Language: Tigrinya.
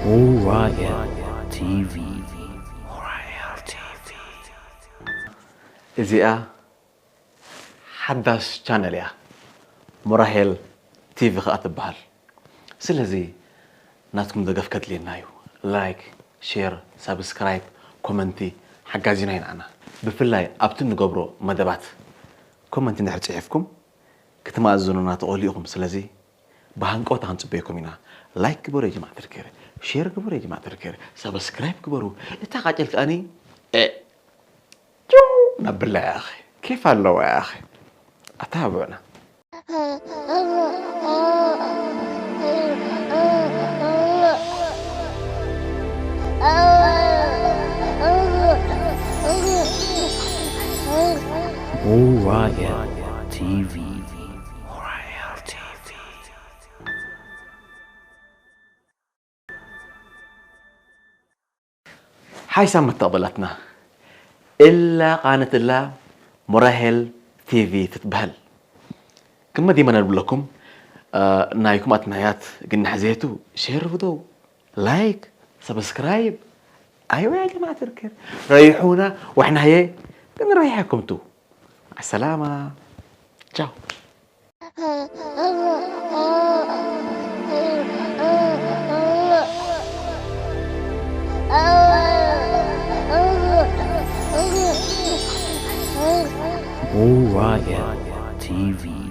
Orion T V. Orion T V. እዚኣ ሓዳሽ ቻነል እያ፣ ሞራሄል ቲቪ ከኣ ትበሃል። ስለዚ ናትኩም ደገፍ ከድልየና እዩ። ላይክ፣ ሼር፣ ሳብስክራይብ፣ ኮመንቲ ሓጋዚና እዩ ንዓና። ብፍላይ ኣብቲ እንገብሮ መደባት ኮመንቲ እንድሕር ጽሒፍኩም ክትመኣዝኑና ትኽእሉ ኢኹም። ስለዚ ብሃንቀውታ ክንጽበየኩም ኢና። ላይክ ግበሩ የጅማዕ ትርከር፣ ሼር ግበሩ የጅማዕ ትርከር፣ ሳብስክራይብ ግበሩ። እታ ቃጭል ከኣኒ እ፣ ጭው ነብላ ያኺ፣ ኬፍ ኣለዋ ያኺ። ኣታ ብዕና። Orion T V. Orion T V. ሓይሳ መተቕበላትና እላ ቃነትላ ሞራሄል ቲቪ ትትበሃል። ክመ ዲመ ነብለኩም፣ እ፣ ናይኩም ኣትናያት ግን ንሕዘየቱ ሼር ፍደው፣ ላይክ፣ ሰብስክራይብ፣ ኣይወ ያ ጀማዓ ትርከር። ረይሑና፣ ወሕናየ ግን ረይሐኩም ቱ። ኣሰላማ። ቻው። Orion T V.